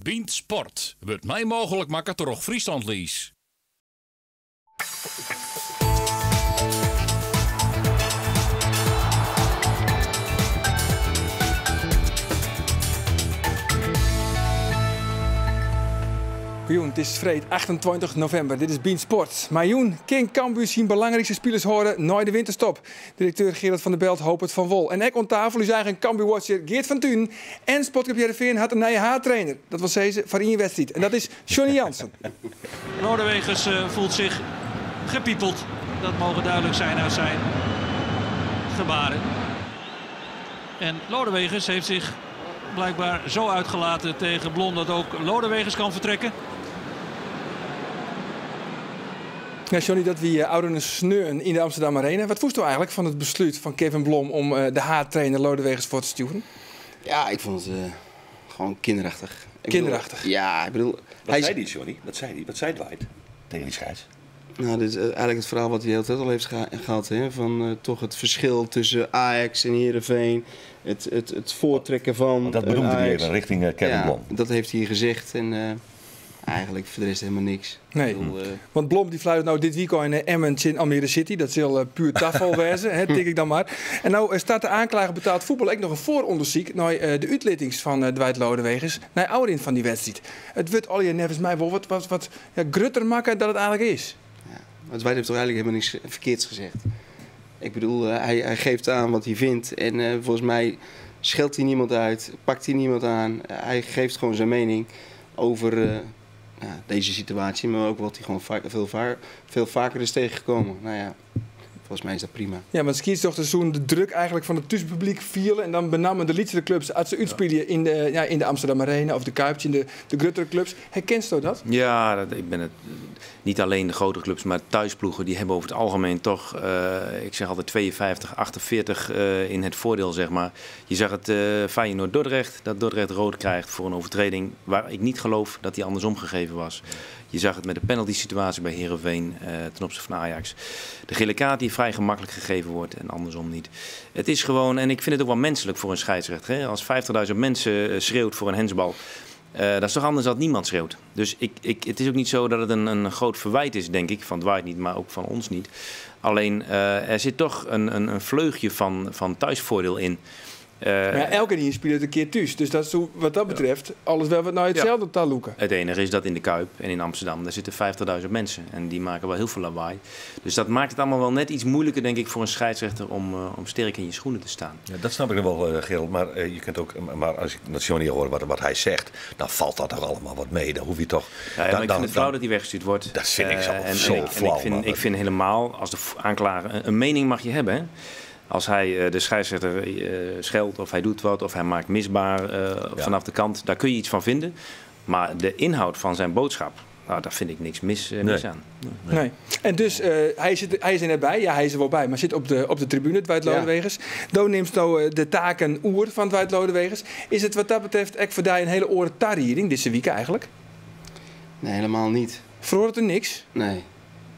Bynt Sport wurdt mei mooglik makke troch Friesland Lease. Goejûn, it is freed 28 novimber. Dit is Bynt Sport. Mar jûn kin Cambuur syn belangrykste spilers hâlde nei de winterstop. Direkteur Gerard van der Belt hopet fan wol. En ek oan tafel ús eigen Cambuur-watcher Geert van Tuinen. En Sportclub Hearrenfean hat in nije haadtrainer. Dat wol sizze foar ien wedstriid. En dat is Johnny Jansen. Lodeweges eh, voelt zich gepiepeld. Dat moge duidelijk zijn uit zijn gebaren. En Lodeweges heeft zich blijkbaar zo uitgelaten tegen Blom dat ook Lodeweges kan vertrekken. Ja, Johnny, dat wie ôfrûne sneon yn de Amsterdam Arena. Wat fûnsto eigentlik fan it beslút fan Kevin Blom om eh, de haadtrainer Lodeweges fuort te stjoeren? Ja, ik vond het eh, gewoon kinderachtig. Ik Kinderachtig? Bedoel, ja, ik bedoel... Wat hij zei die, Johnny? Wat zei die? Wat zei Dwight tegen die scheids? Nou, dit is eigenlijk het verhaal wat hij de hele tijd al heeft gehad. Hè? Van toch het verschil tussen Ajax en Heerenveen. Het voortrekken van Want dat benoemde hij Ajax. even richting Kevin Ja, Blom. dat heeft hij gezegd. En eigenlijk voor de rest helemaal niks. Nee. Ik bedoel, Want Blom die fluit nou dit weekend in Emmen in Almere City. Dat zal puur tafel wezen, hè, tik ik dan maar. En nou staat de aanklager betaald voetbal ook nog een vooronderzoek naar de uitlittings van Dwight Lodeweges naar Aurin van die wedstrijd. Het wordt al je nevens mij wel wat ja, grutter maken dat het eigenlijk is. Ja, maar Dwight heeft toch eigenlijk helemaal niks verkeerds gezegd. Ik bedoel, hij geeft aan wat hij vindt. En volgens mij scheldt hij niemand uit, pakt hij niemand aan. Hij geeft gewoon zijn mening over deze situatie, maar ook wat hij gewoon veel vaker is tegengekomen. Nou ja, volgens mij is dat prima. Ja, want skiet toch de zoen de druk eigenlijk van het thuispubliek viel en dan benamen de lietsere clubs uit ze uitspelen in de Amsterdam Arena of de Kuipje, in de gruttere clubs. Herkent u dat? Ja, ik ben het. Niet alleen de grote clubs, maar thuisploegen die hebben over het algemeen toch, ik zeg altijd 52, 48 in het voordeel. Je zag het Feyenoord-Dordrecht, dat Dordrecht rood krijgt voor een overtreding waar ik niet geloof dat die andersom gegeven was. Je zag het met de penalty situatie bij Heerenveen ten opzichte van Ajax. De gele kaart die vrij gemakkelijk gegeven wordt en andersom niet. Het is gewoon, en ik vind het ook wel menselijk voor een scheidsrechter. Hè? Als 50.000 mensen schreeuwt voor een hensbal. Dat is toch anders dat niemand schreeuwt. Dus het is ook niet zo dat het een groot verwijt is, denk ik. Van Dwight niet, maar ook van ons niet. Alleen er zit toch een vleugje van thuisvoordeel in. Maar ja, elke die speelt een keer thuis. Dus dat is hoe, wat dat betreft alles wel wat nou hetzelfde op dat loeken. Het enige is dat in de Kuip en in Amsterdam, daar zitten 50.000 mensen. En die maken wel heel veel lawaai. Dus dat maakt het allemaal wel net iets moeilijker, denk ik, voor een scheidsrechter om sterk in je schoenen te staan. Ja, dat snap ik nog wel, Gerald. Maar je kunt ook, maar als ik dat Johnny hoor wat hij zegt, dan valt dat toch allemaal wat mee. Dan hoef je toch, Ja, maar dan, ik dan, vind het flauw dan dat hij weggestuurd wordt. Dat vind ik zo zo flauw, man. Ik vind helemaal, als de aanklager, een mening mag je hebben, hè? Als hij de scheidsrechter scheldt of hij doet wat of hij maakt misbaar vanaf de kant, daar kun je iets van vinden. Maar de inhoud van zijn boodschap, daar vind ik niks mis aan. Nee. Nee. En dus hij is er net bij, ja, hij is er wel bij, maar zit op de tribune, Dwight Lodeweges. Do neemt nou de taken oer van Dwight Lodeweges. Is het wat dat betreft echt voor die een hele oren tarriering deze week eigenlijk? Nee, helemaal niet. Verhoort er niks? Nee.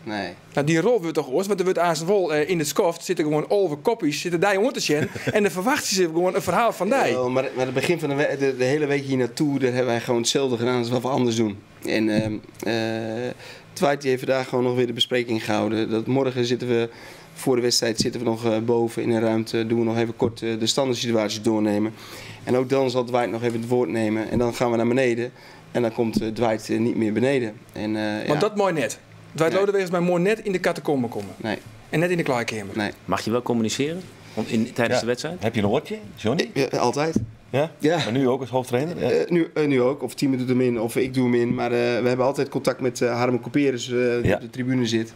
Nee. Nou, die rol wordt toch oors, want er wordt aan zijn wol in het skoft zitten gewoon over koppies, zitten daar om te zien en dan verwachten ze gewoon een verhaal van die. Ja, maar het begin van de hele week hier naartoe, daar hebben wij gewoon hetzelfde gedaan als wat we anders doen. En Dwight die heeft vandaag gewoon nog weer de bespreking gehouden. Dat morgen zitten we, voor de wedstrijd zitten we nog boven in een ruimte, doen we nog even kort de standaardsituatie doornemen. En ook dan zal Dwight nog even het woord nemen en dan gaan we naar beneden. En dan komt Dwight niet meer beneden. En Want ja. dat mooi net. Dwight Lodeweges is maar mooi net in de catacombe komen. Nee. En net in de kleikamer. Nee. Mag je wel communiceren tijdens Ja. de wedstrijd? Heb je een woordje, Johnny? Ja, altijd. Ja? Ja. Maar nu ook als hoofdtrainer? Ja. Nu ook. Of Tiemen doet hem in of ik doe hem in. Maar we hebben altijd contact met Harmen Couperus, die op de tribune zit.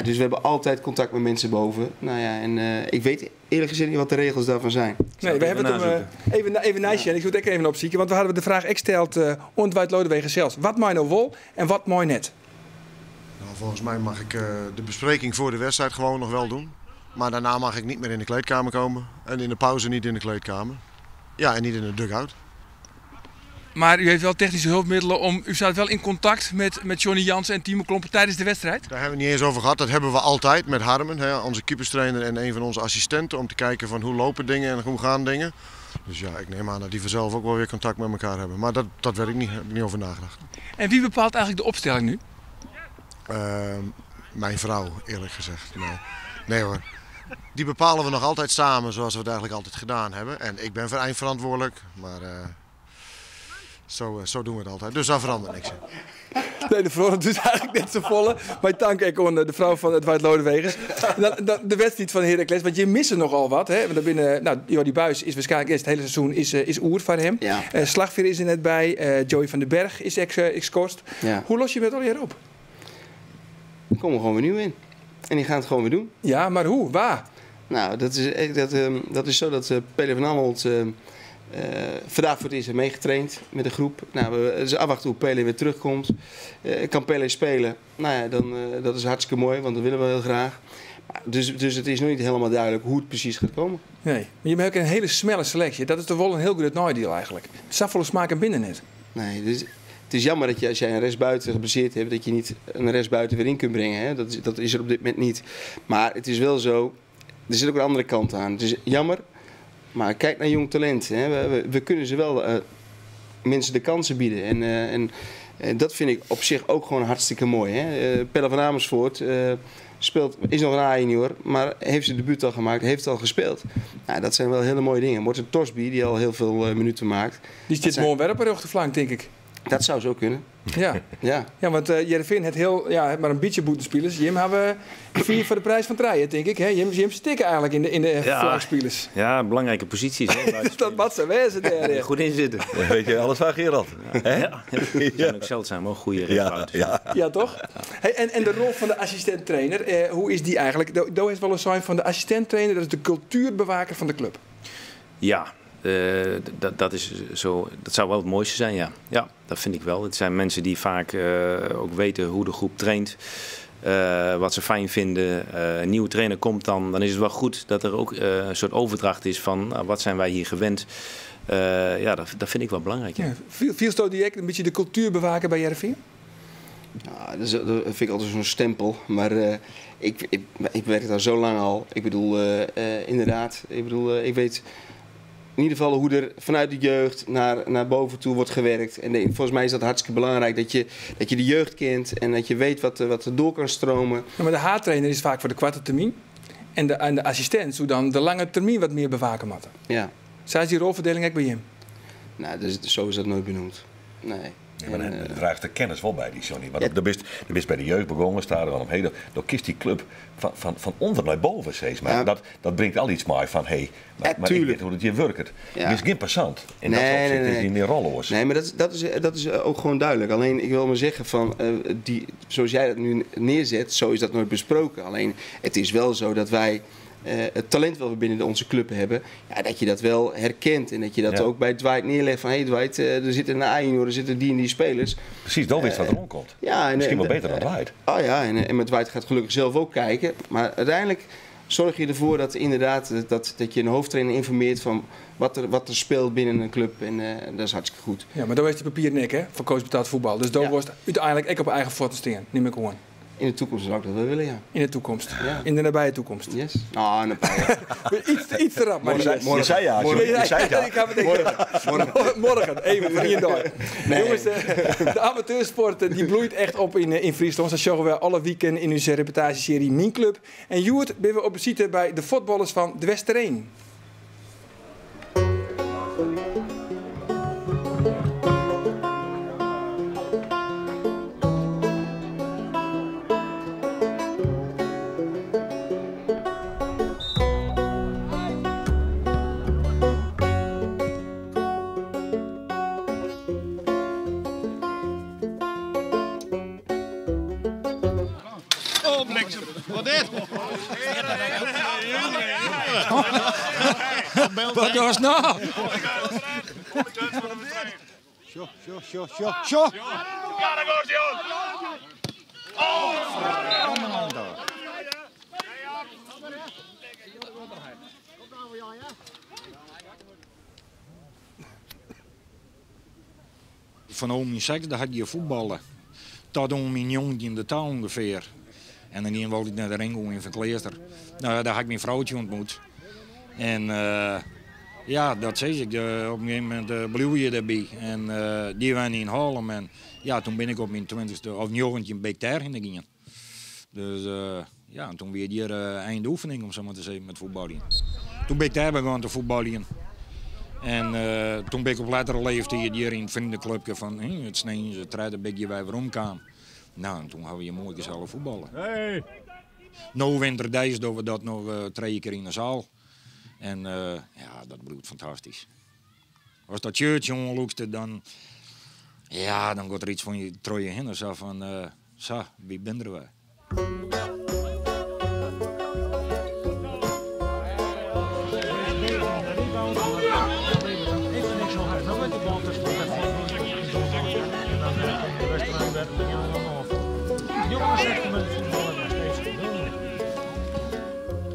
Dus we hebben altijd contact met mensen boven. En ik weet eerlijk gezegd niet wat de regels daarvan zijn. Nee, we Zou ik hebben het even hem, even naast je. En ik moet ook even opzieken, want we hadden de vraag gesteld om Dwight Lodeweges zelfs. Wat mooi nou wol en wat mooi net? Volgens mij mag ik de bespreking voor de wedstrijd gewoon nog wel doen. Maar daarna mag ik niet meer in de kleedkamer komen. En in de pauze niet in de kleedkamer. Ja, en niet in de dugout. Maar u heeft wel technische hulpmiddelen om... U staat wel in contact met Johnny Jansen en Timo Klompen tijdens de wedstrijd? Daar hebben we het niet eens over gehad. Dat hebben we altijd met Harmen, hè, onze keeperstrainer en een van onze assistenten. Om te kijken van hoe lopen dingen en hoe gaan dingen. Dus ja, ik neem aan dat die vanzelf ook wel weer contact met elkaar hebben. Maar dat, dat weet ik niet, heb ik niet over nagedacht. En wie bepaalt eigenlijk de opstelling nu? Mijn vrouw, eerlijk gezegd. Nee. Nee hoor. Die bepalen we nog altijd samen, zoals we het eigenlijk altijd gedaan hebben. En ik ben voor eindverantwoordelijk, maar zo doen we het altijd. Dus daar verandert niks in. Nee, de vrouw doet eigenlijk net zo volle. Maar dank ik aan de vrouw van Dwight Lodeweges. De wedstrijd van Heracles, want je mist er nogal wat. Hè? Want daar binnen, nou, Jordy Buijs is waarschijnlijk eerst het hele seizoen is oer van hem. Ja. Slagveer is er net bij. Joey van den Berg is ex-kost. Ja. Hoe los je met alweer op? Er komen gewoon weer nieuw in. En die gaan het gewoon weer doen. Ja, maar hoe? Waar? Nou, dat is zo dat Pelle van Anholt vandaag voor het eerst heeft meegetraind met de groep. Nou, we afwachten hoe Pelle weer terugkomt. Kan Pelle spelen? Nou ja, dan, dat is hartstikke mooi, want dat willen we heel graag. Maar dus het is nog niet helemaal duidelijk hoe het precies gaat komen. Nee, maar je hebt ook een hele snelle selectie. Dat is toch wel een heel goed nadeel eigenlijk. Saffolle smaak en binnen net. Nee, dus het is jammer dat je als jij een rechtsbuiten geblesseerd hebt, dat je niet een rechtsbuiten weer in kunt brengen. Hè? Dat is er op dit moment niet. Maar het is wel zo, er zit ook een andere kant aan. Het is jammer, maar kijk naar jong talent. Hè? We kunnen ze wel mensen de kansen bieden. En dat vind ik op zich ook gewoon hartstikke mooi. Hè? Pelle van Amersfoort is nog een A-junior, maar heeft zijn debuut al gemaakt, heeft al gespeeld. Nou, dat zijn wel hele mooie dingen. Morten Thorsby, die al heel veel minuten maakt. Die zit mooi werper op de flank, denk ik. Dat zou zo kunnen. Ja. Ja. Ja, want Heerenveen het heel, ja, maar een beetje boetespelers. Jim hebben we 4 voor de prijs van treien, denk ik. Hè? Jim stikken eigenlijk in de flankspelers. Ja, belangrijke posities. Hè, dat wat ze wezen daar. Ja. Goed in zitten. Ja, weet je alles van Gerald? Ja. Hè? Ja. Die zijn ook zeldzaam, hoor. Goede rechtsbuiten. Ja, ja. Ja, toch? Hey, en de rol van de assistent-trainer, hoe is die eigenlijk? Do is wel een sign van de assistent-trainer, dat is de cultuurbewaker van de club. Ja. Dat is zo, dat zou wel het mooiste zijn, ja. Ja, dat vind ik wel. Het zijn mensen die vaak ook weten hoe de groep traint, wat ze fijn vinden. Een nieuwe trainer komt dan is het wel goed dat er ook een soort overdracht is van wat zijn wij hier gewend. Ja, dat vind ik wel belangrijk. Ja. Ja, viel zo direct een beetje de cultuur bewaken bij Heerenveen? Ja, dat vind ik altijd zo'n stempel. Maar ik werk daar zo lang al. Ik bedoel, inderdaad, ik bedoel, ik weet in ieder geval hoe er vanuit de jeugd naar boven toe wordt gewerkt. En volgens mij is dat hartstikke belangrijk dat je de jeugd kent en dat je weet wat er door kan stromen. Ja, maar de H-trainer is vaak voor de korte termijn. En de assistent zou dan de lange termijn wat meer bewaken moeten. Ja. Zij is die rolverdeling ook bij hem? Nou, dus, zo is dat nooit benoemd. Nee. Ja, maar En, dan draagt de kennis wel bij die Johnny. Want Ja. de bist bij de jeugd begonnen, staat er al omheen. Dan kiest die club van onder naar boven steeds. Maar Ja. dat brengt al iets mee van, hey, Ja, maar ik tuurlijk. weet hoe het hier werkt. Ja. Het is geen passant. In dat Nee, opzicht nee, is nee. die meer rolloos. Nee, maar dat is ook gewoon duidelijk. Alleen ik wil maar zeggen van, zoals jij dat nu neerzet, zo is dat nooit besproken. Alleen het is wel zo dat wij het talent wat we binnen onze club hebben, ja, dat je dat wel herkent en dat je dat Ja. ook bij Dwight neerlegt van, hé hey Dwight, er zitten een A-junior, er zitten die en die spelers. Precies, dan weet wat er rondkomt. Ja, en, Misschien wel en, beter dan Dwight. Oh ja, en met Dwight gaat gelukkig zelf ook kijken. Maar uiteindelijk zorg je ervoor dat inderdaad dat je een hoofdtrainer informeert van wat er speelt binnen een club. En dat is hartstikke goed. Ja, maar daar is die papiernek, hè, voor coach betaald voetbal. Dus daar wordt uiteindelijk ook op eigen voeten staan, neem ik gewoon. In de toekomst zou ik dat wel willen, ja. In de toekomst. Ja. In de nabije toekomst. Yes. Nou, nabije. Iets te rap, maar Morgen, niet. morgen. Je zei ja, Morgen. je zei ja. Ik ga meteen. Morgen. Morgen, even voor één dag. Nee. Jongens, de amateursport die bloeit echt op in Friesland. Dat zorgen we alle weekenden in onze reportageserie Mijn Club. En Joert ben we op visite bij de voetballers van de Westereen. Wat was nou? Sjo, sjo, sjo, sjo, sjo. Van om mijn zesde had je voetballen. Tot om mijn jongetje in de taal ongeveer. En dan ging ik naar de Ringo in Van Kleester. Nou, daar had ik mijn vrouwtje ontmoet. En Ja, dat sis ik. Op in gegeven momint bliuwe je derby. En dy wenne yn Haarlem en ja, toen bin ik op myn twintichste of 19 bin ik dêrhinne gien. Dus ja, en toen wie it hjir ein oefening om sa mar te sizzen met fuotbaljen. Toen bin ik dêr begûn te fuotbaljen. En toen bin ik op lettere leeftiid hjir yn it freondeklubke fan it Sneins, it tredde bin ik hjir wer weromkaam. Nou, en toen hawwe we hjir moai gesellich fuotballe. No winterdeis dogge we dat noch trije kear yn de zaal. En ja, dat bliuwt fantastysk. As dat shirtsje oanlûkst, dan, ja, dan giet der iets fan je troch je hinne. Sa fan, sa, wy binne der wer.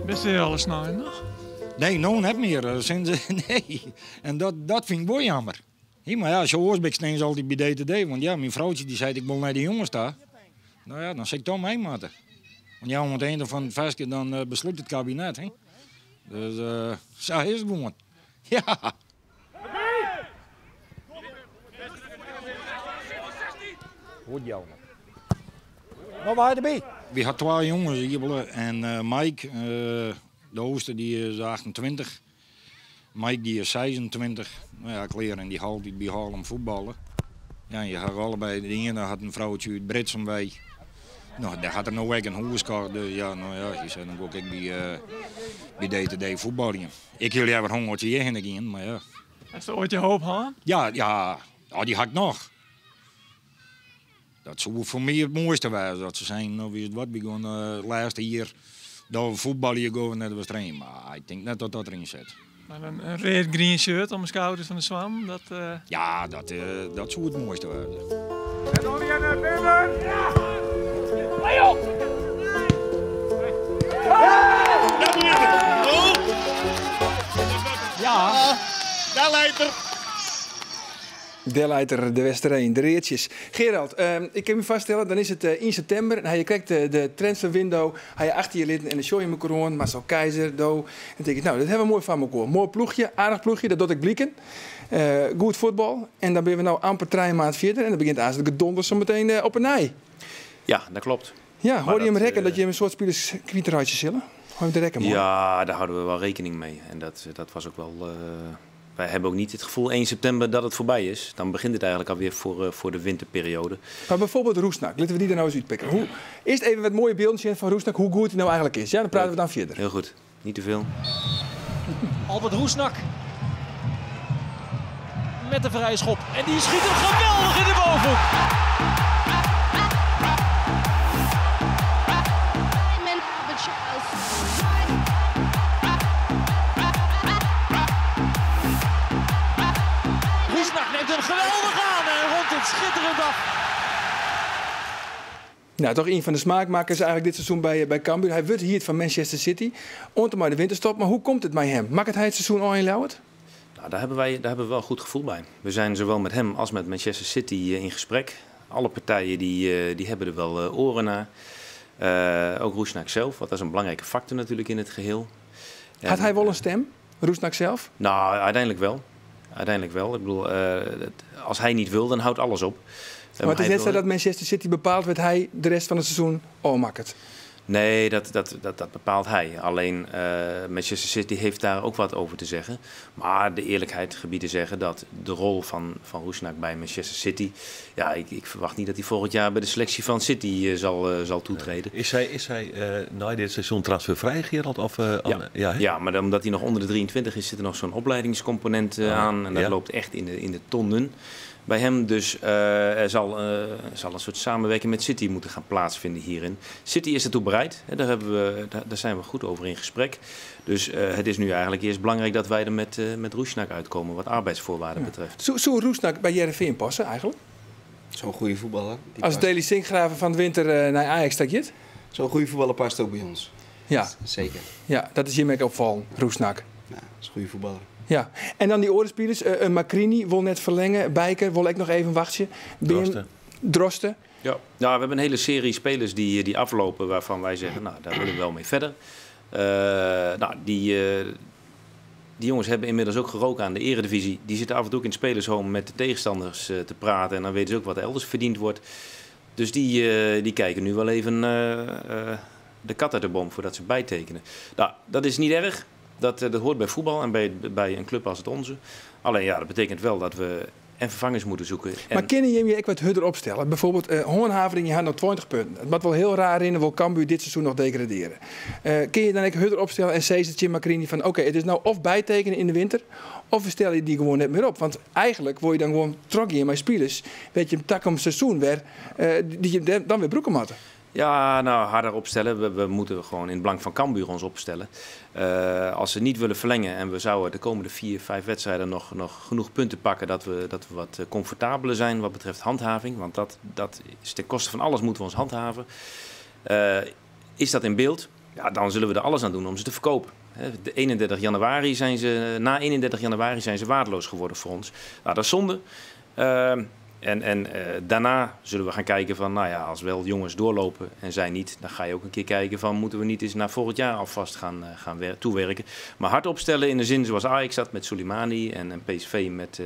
Bist der alle snein noch? Nee, no net mear. Sinds, nee. En dat, dat fyn ik wol jammer. Hé, mar ja, sa oars bin ik sneins altyd by DTD. Want ja, myn froutsje dy seit ik wol nei de jonges ta. No ja, dan sil ik toch mei moatte. Want ja, oan it einde fan it ferske dan beslút it kabinet. Hè? Dus sa is it gewoan. Ja. Goed, Jelmer. No, wa derby? Wy ha twa jonges, Iebele en Mike. De oudste die is 28. Mike die is 26. No ja, klear en dy altyd by Haarlem fuotballe. Ja, en je hawwe allebei, de iene hat in froutsje út Britsum wei. No, dêr hat er no ek in hûs kocht, dus ja, no ja, hy sei dan gean ik ek by DTD fuotbaljen. Ik hie leaver hân as se hjirhinne gienen, mar ja. Hast oait je hoop hân? Ja, ja, oh, dy ha ik noch. Dat soe foar my it moaiste wêze, dat se seinen, no witst wat, wy gean it lêste jier dat we fuotbalje gean we nei de Westereen. Mar ik tink net dat dat deryn sit. Mar in read-grien shirt om 'e skouders fan de soannen, dat... Ja, dat soe it moaiste wêze. En dan weer naar binnen. Ja! Hey op! Ja! Daar leidt er. Dêr leit er, de Westereen, de Readsjes. Gerald, ik kin my foarstelle, dan is it yn septimber en ha je krekt de transferwindow ha je achter je litten en dan sjoch je mekoar oan, Marcel Keizer, do, en dan tink ik, no, dat hawwe we moai foar mekoar. Moai ploechje, aardich ploechje, dat docht ek bliken. Goed fuotbal. En dan binne we no amper 3 maand fierder en dan begjint aanst it gedonder zo meteen op 'e nij. Ja, dat klopt. Ja, hâlde jim rekken dat jim in soad spilers kwytreitsje sille? Hâlde jim der rekken mei? Ja, daar houden we wel rekening mee. En dat was ook wel. Wij hebben ook niet het gevoel 1 september dat het voorbij is. Dan begint het eigenlijk alweer voor de winterperiode. Mar byfoarbyld Rusnak, litte we dy der no ris útpikke. Hoe, earst even wat moaie bylden sjen fan Rusnak, hoe goed hy no eigentlik is. Ja, dan prate we dan fierder. Heel goed. Niet te veel. Albert Rusnak. Met de vrije schop. En die schiet hem geweldig in de bovenhoek. Rusnak neemt hem geweldig aan en rondt het schitterend af. Nou, toch een van de smaakmakers eigenlijk dit seizoen bij Cambuur. Hy wurdt hierd fan Manchester City. Oant en mei de winterstop. Mar hoe komt it mei him? Makket hy it seizoen ôf yn Ljouwert? Nou, daar hebben we wel een goed gevoel bij. We zijn zowel met hem als met Manchester City in gesprek. Alle partijen die hebben er wel oren naar. Ook Rusnak zelf, want dat is een belangrijke factor natuurlijk in het geheel. Hat hy wol in stim, Rusnak zelf? Nou, uiteindelijk wel. Uiteindelijk wel. Ik bedoel, als hij niet wil, dan houdt alles op. Mar it is net sa dat Manchester City bepaalt wat hy de rest fan it seizoen ôfmakket. Nee, dat bepaalt hij. Alleen Manchester City heeft daar ook wat over te zeggen. Maar de eerlijkheid gebied te zeggen dat de rol van Rusnak bij Manchester City... Ja, ik verwacht niet dat hij volgend jaar bij de selectie van City zal toetreden. Is hij na dit seizoen transfervrij, Gerald? Of Ja. ja, hè? Ja, maar omdat hij nog onder de 23 is, zit er nog zo'n opleidingscomponent aan. En dat loopt echt in de tonnen bij hem. Dus er zal een soort samenwerking met City moeten gaan plaatsvinden hierin. City is ertoe bereid. Hè, daar zijn we goed over in gesprek. Dus het is nu eigenlijk eerst belangrijk dat wij er met Rusnak uitkomen wat arbeidsvoorwaarden betreft. Soe Rusnak by Hearrenfean passe eigenlijk? Zo'n goede voetballer. Die As past. Daley Sinkgraven fan 't winter nei Ajax ta giet? Zo'n goede voetballer past ook bij ons. Zeker. Ja, dat is hjir ek opfallen, Rusnak. Ja, dat is een goede voetballer. Ja, en dan dy oare spilers. Macrini wol net ferlinge. Bijker wol ek noch even wachtsje. Drosten. Drosten. Ja. Nou, we hebben een hele serie spelers die aflopen waarvan wij zeggen, nou, daar willen we wel mee verder. Nou, die Die jongens hebben inmiddels ook geroken aan de eredivisie. Die zitten af en toe ook in het spelershome met de tegenstanders te praten. En dan weten ze ook wat er elders verdiend wordt. Dus die kijken nu wel even de kat uit de boom voordat ze bijtekenen. Nou, dat is niet erg. Dat hoort bij voetbal en bij een club als het onze. Alleen ja, dat betekent wel dat we en vervangers moeten zoeken. En Maar kennen jullie ook wat hudder opstellen? Bijvoorbeeld Hoornhavering, je had nog 20 punten. Het moet wel heel raar in, wil Cambuur dit seizoen nog degraderen. Kun je dan ook hudder opstellen en zei Jim Macrini van oké, het is nou of bijtekenen in de winter, of we stellen die gewoon net meer op. Want eigenlijk word je dan gewoon trokje in mijn spelers. Weet je, een tak om seizoen weer, die je dan weer broeken moet. Ja, nou, harder opstellen. We moeten gewoon in het belang van Cambuur ons opstellen. Als ze niet willen verlengen en we zouden de komende 4, 5 wedstrijden nog genoeg punten pakken dat we wat comfortabeler zijn wat betreft handhaving. Want dat is ten koste van alles moeten we ons handhaven. Is dat in beeld? Ja, dan zullen we er alles aan doen om ze te verkopen. Hè, de 31 januari zijn ze, na 31 januari zijn ze waardeloos geworden voor ons. Nou, dat is zonde. En daarna zullen we gaan kijken van, nou ja, als wel jongens doorlopen en zij niet, dan ga je ook een keer kijken van, moeten we niet eens naar volgend jaar alvast gaan toewerken. Maar hard opstellen in de zin zoals Ajax zat met Soleimani en PSV met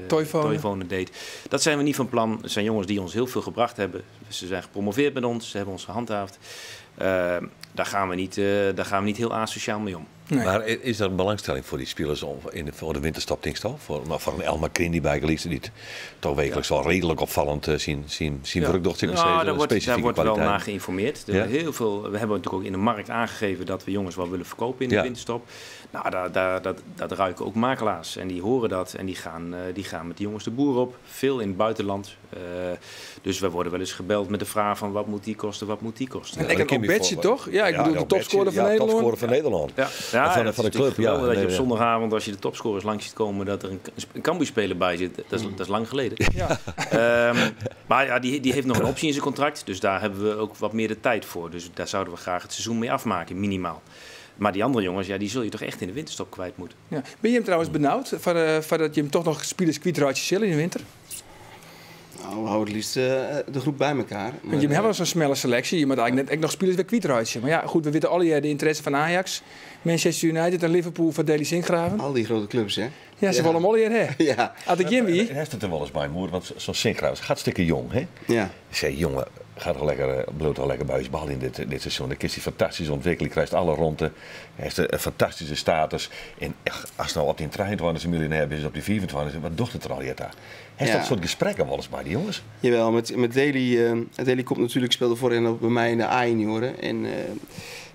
Toivonen. Toivonen deed. Dat zijn we niet van plan. Het zijn jongens die ons heel veel gebracht hebben. Ze zijn gepromoveerd met ons, ze hebben ons gehandhaafd. Daar gaan we niet heel asociaal mee om. Nee. Maar is er een belangstelling voor die spelers om voor de winterstop, denk ik toch? Voor een El Makrini bij Galicia, die het toch wekelijks wel redelijk opvallend zien werk docht, zeg maar, Nou, steeds, daar specifieke wordt wel kwaliteit. naar geïnformeerd. Er heel veel, we hebben natuurlijk ook in de markt aangegeven dat we jongens wel willen verkopen in de winterstop. Nou, dat ruiken ook makelaars. En die horen dat en die gaan met die jongens de boer op. Veel in het buitenland. Dus we worden wel eens gebeld met de vraag van wat moet die kosten, wat moet die kosten. En ik dat heb kan ook je Betje, voor- toch? Ja, ik Ja, bedoel, de ook topscorer Betje, van ja, Nederland. topscorer van Nederland. Ja. Ja, En dat van is de club, natuurlijk geweldig ja. dat je op Nee, ja. zondagavond, als je de topscorers langs ziet komen, dat er een Cambuur-speler bij zit. Dat is lang geleden. Maar ja, die heeft nog een optie in zijn contract. Dus daar hebben we ook wat meer de tijd voor. Dus daar zouden we graag het seizoen mee afmaken, minimaal. Maar die andere jongens, ja, die zul je toch echt in de winterstop kwijt moeten. Ja. Ben je hem trouwens benauwd voor dat je hem toch nog spelers kwijtraakt in de winter? Nou, we houden het liefst de groep bij elkaar. Want je hebt wel zo'n snelle selectie. Je moet eigenlijk net echt nog spelers weer kwijtraken. Maar ja, goed, we weten alle jaar de interesse van Ajax, Manchester United en Liverpool voor Daley Sinkgraven. Al die grote clubs, hè? Ja, ze willen hem alle jaar, hè? Had ik Jimmy? Hij heeft het er wel eens bij, moer, want zo'n Sinkgraven is hartstikke jong, hè? Ik zei, jongen, ga toch lekker, bloot toch lekker bij bal in dit seizoen. Dan is hij fantastisch ontwikkeld, krijgt alle rondte. Hij heeft een fantastische status. En echt, als nou op die 23 miljonair is, op die 24, wat docht het er al hier daar? Heeft dat soort gesprekken wel eens bij die jongens? Jawel, met Daley komt natuurlijk, speelde vorig jaar nog bij mij in de A-junioren. En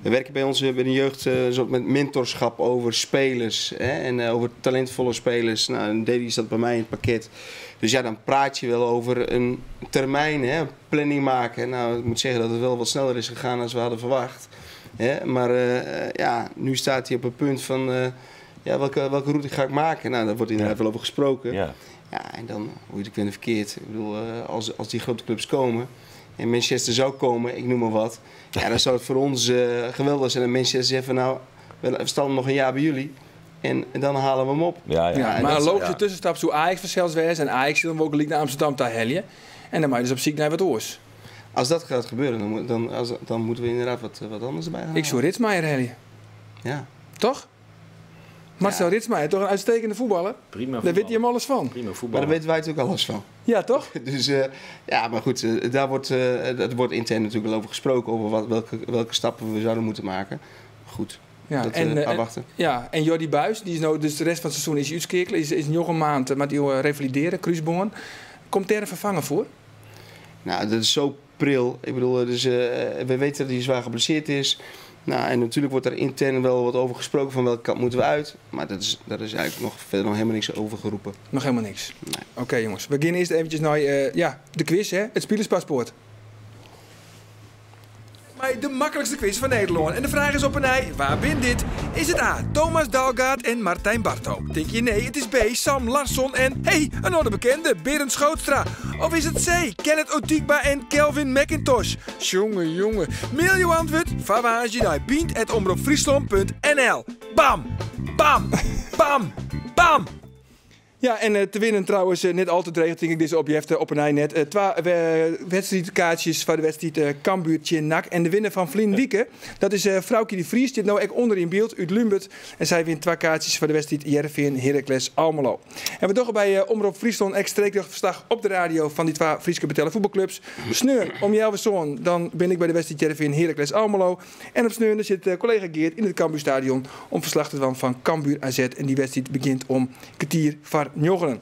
we werken bij ons bij de jeugd een soort met mentorschap over spelers. Hè, en over talentvolle spelers. Nou, en Daley zat bij mij in het pakket. Dus dan praat je wel over een termijn, hè, een planning maken. Nou, ik moet zeggen dat het wel wat sneller is gegaan dan we hadden verwacht. Hè, maar nu staat hij op het punt van welke route ga ik maken? Nou, daar wordt inderdaad wel over gesproken. Ja, en dan, hoe je het ook bent of verkeerd. Ik bedoel, als die grote clubs komen en Manchester zou komen, ik noem maar wat. Ja, dan zou het voor ons geweldig zijn. En Manchester zegt van, nou, we staan nog een jaar bij jullie. En dan halen we hem op. Ja, en maar dat een logische ja. tussenstap zou Ajax vanzelfs wezen. En Ajax dan ook naar Amsterdam te hellen. En dan moet je dus op ziek naar wat oors. Als dat gaat gebeuren, dan moeten we inderdaad wat anders erbij gaan Ik zou halen. Ritzmaier hellen. Toch? Marcel Ritzmaier, toch een uitstekende voetballer? Prima Daar weet hij voetballer. hem alles van. Prima voetballer. Maar daar weten wij natuurlijk alles van. Ja, toch? Dus ja, maar goed, daar wordt intern natuurlijk wel over gesproken, over welke stappen we zouden moeten maken. Goed. Dat, afwachten. En Jordy Buijs, die is nou, dus de rest van het seizoen is uitskekelen, is nog een maand, maar die revalideren, kruisboorn. Komt daar een vervanger voor? Nou, dat is zo pril. Ik bedoel, dus we weten dat hij zwaar geblesseerd is. Nou, en natuurlijk wordt daar intern wel wat over gesproken van welke kant moeten we uit. Maar dat is eigenlijk nog verder nog helemaal niks over geroepen. Nog helemaal niks? Nee. Oké, jongens, we beginnen eerst eventjes naar de quiz, hè? Het spelerspaspoort. Maar de makkelijkste quiz van Nederland. En de vraag is op een ei, waar wint dit? Is het A, Thomas Dalgaard en Martijn Barto? Denk je nee, het is B, Sam Larsson en, hey, een oude bekende, Berend Schootstra. Of is het C, Kenneth Otigba en Kelvin McIntosh? Jongen, jongen. Mail je antwoord, fawaasje naar bient at omroep friesland punt N L. Bam, bam, bam, bam. Ja, en te winnen trouwens net al te dreech, tink ik, dizze opjefte op 'e nij net. Twa wedstriidkaartsjes foar de wedstriid Cambuur tsjin NAC. En de winner fan ferline wike, dat is Froukje de Vries, stiet no ek ûnder yn byld út Lúnbert. En sy wint twa kaartsjes foar de wedstriid Hearrenfean Heracles Almelo. En we dogge by Omrop Fryslân ek streekrjocht ferslach op de radio fan dy twa Fryske betelle fuotbalklups. Sneon om healwei sânen dan bin ik by de wedstriid Hearrenfean Heracles Almelo. En op sneon dan sit kollega Geert yn it Cambuurstadion om ferslach te dwaan fan Cambuur AZ. En dy wedstriid begjint om kertier foar njoggenen.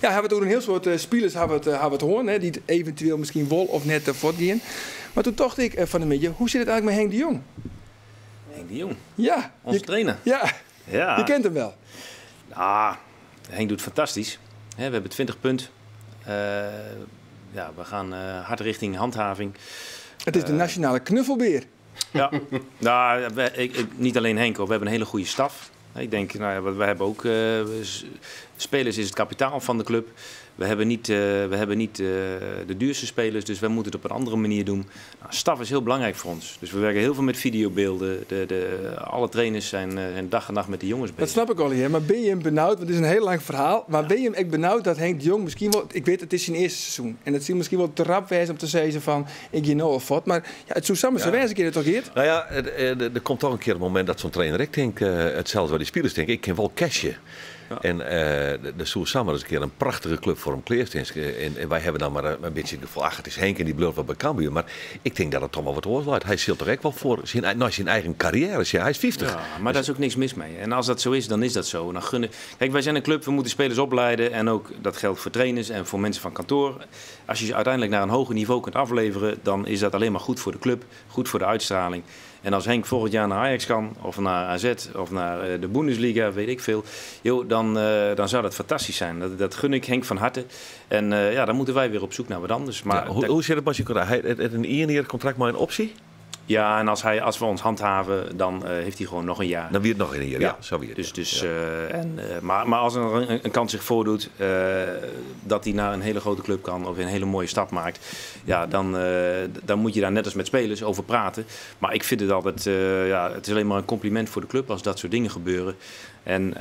Ja, hawwe it oer in hiel soad spilers hawwe it, hawwe it hân, hè, dy't eventueel miskien wol of net fuortgean. Mar toen tocht ik fan 'e middei, hoe sit it eigentlik mei Henk de Jong? Henk de Jong? Ja. Onze trainer? Ja. Ja. Je kent hem wel. Ah, Henk doet fantastisch. We hebben 20 punten. Ja, we gaan hard richting handhaving. Het is de nationale knuffelbeer. Ja, nou, niet alleen Henk, hoor. We hebben een hele goede staf. Ik denk, nou ja, we hebben ook spelers is het kapitaal van de club. We hebben niet, we hebben niet de duurste spelers, dus wij moeten het op een andere manier doen. Nou, staf is heel belangrijk voor ons. Dus we werken heel veel met videobeelden. Alle trainers zijn dag en nacht met de jongens bezig. Dat snap ik al, hè? Maar ben je hem benauwd? Want het is een heel lang verhaal. Maar ben je hem echt benauwd dat Henk de Jong misschien wel... Ik weet, het is zijn eerste seizoen. En het is misschien wel te rap wijs om te zeggen van... Ik je nou of wat. Maar ja, het zou samen zo wijs een keer toch, Geert? Nou ja, er komt toch een keer een moment dat zo'n trainer... Ik denk hetzelfde wat die spelers denken. Ik kan wel cashen. Ja. En de Soer Sammer is een keer een prachtige club voor hem kleerstens. En wij hebben dan maar een beetje het gevoel, ach, het is Henk en die blijft wel bij Cambuur. Maar ik denk dat het toch wel wat oorlog. Hij zit toch echt wel voor zijn eigen carrière. Ja, hij is 50. Ja, maar daar is ook niks mis mee. En als dat zo is, dan is dat zo. Dan gunnen... Kijk, wij zijn een club, we moeten spelers opleiden. En ook dat geldt voor trainers en voor mensen van kantoor. Als je ze uiteindelijk naar een hoger niveau kunt afleveren, dan is dat alleen maar goed voor de club, goed voor de uitstraling. En als Henk volgend jaar naar Ajax kan, of naar AZ, of naar de Bundesliga, weet ik veel. Joh, dan zou dat fantastisch zijn. Dat gun ik Henk van harte. En ja, dan moeten wij weer op zoek naar wat anders. Maar ja, hoe zit het met je contract? Hij heeft een één contract, maar een optie? Ja, en als we ons handhaven, dan heeft hij gewoon nog een jaar. Dan weer nog een jaar, ja. Zo weer. Dus, ja. Maar als er een kans zich voordoet dat hij naar een hele grote club kan of een hele mooie stap maakt, ja, dan moet je daar net als met spelers over praten. Maar ik vind het altijd, ja, het is alleen maar een compliment voor de club als dat soort dingen gebeuren. En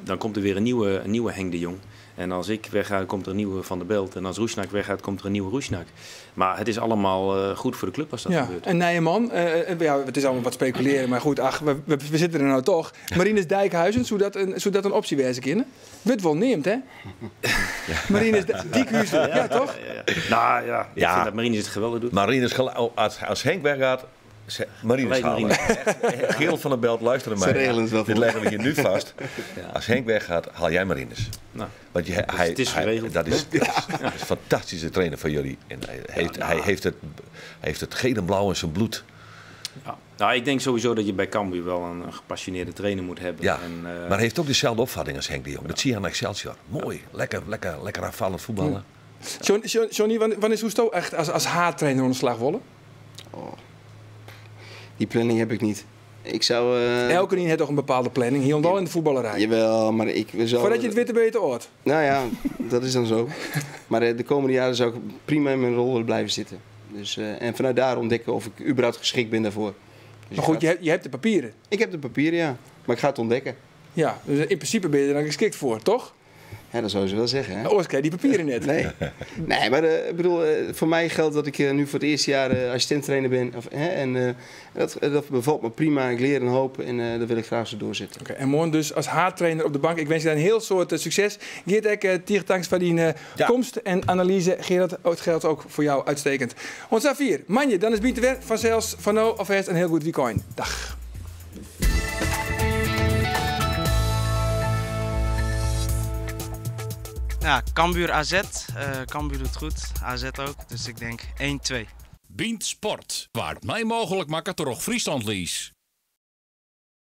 dan komt er weer een nieuwe Henk de Jong. En als ik wegga, komt er een nieuwe Van der Belt. En als Rusnak weggaat, komt er een nieuwe Rusnak. Maar het is allemaal goed voor de club als dat gebeurt. En Nijeman, ja, het is allemaal wat speculeren. Maar goed, ach, we zitten er nou toch. Marinus Dijkhuizen, zou dat een optie wezen kunnen? Wordt wel neemt, hè? Ja. Marinus Dijkhuizen, ja, toch? Ja. Nou ja, ik vind dat Marinus het geweldig doet. Marinus, als Henk weggaat... Marinus halen. Gerald van der Belt, luister naar mij. Ze regelen het wel. Dit leggen we hier nu vast. Ja. Als Henk weggaat, haal jij Marinus. Nou, want het is geregeld. Dat is een fantastische trainer van jullie. En hij heeft het geel en blauw in zijn bloed. Ja. Nou, ik denk sowieso dat je bij Cambuur wel een gepassioneerde trainer moet hebben. Ja, en, maar hij heeft ook dezelfde opvatting als Henk de Jong. Dat zie je aan Excelsior. Mooi, lekker aanvallend voetballen. Johnny, wanneer is Hoesto echt als haattrainer onder slag wollen? Oh. Die planning heb ik niet. Ik zou... Elke heeft toch een bepaalde planning, hier en al in de voetballerij. Jawel, maar ik zou... Voordat je het witte beter hoort. Nou ja, dat is dan zo. Maar de komende jaren zou ik prima in mijn rol willen blijven zitten. Dus, en vanuit daar ontdekken of ik überhaupt geschikt ben daarvoor. Dus maar goed, je hebt de papieren. Ik heb de papieren, ja. Maar ik ga het ontdekken. Ja, dus in principe ben je er dan geschikt voor, toch? Ja, dat zou ze wel zeggen, hè? Oors krijg je die papieren net. Nee, nee, maar ik bedoel, voor mij geldt dat ik nu voor het eerste jaar assistent-trainer ben. Of, hè, en dat bevalt me prima. Ik leer een hoop en dat wil ik graag zo doorzetten. Okay, en morgen dus als haattrainer op de bank. Ik wens je daar een heel soort succes. Geert Ek, thanks voor die komst en analyse. Gerard, het geldt ook voor jou uitstekend. Ons A4, Manje, dan is Biet de Wer vanzelfs van nou alvast een heel goed weekend. Dag. Ja, Cambuur AZ. Cambuur doet goed, AZ ook. Dus ik denk 1-2. Bynt Sport, waar het mij mogelijk maakt door Friesland Lease.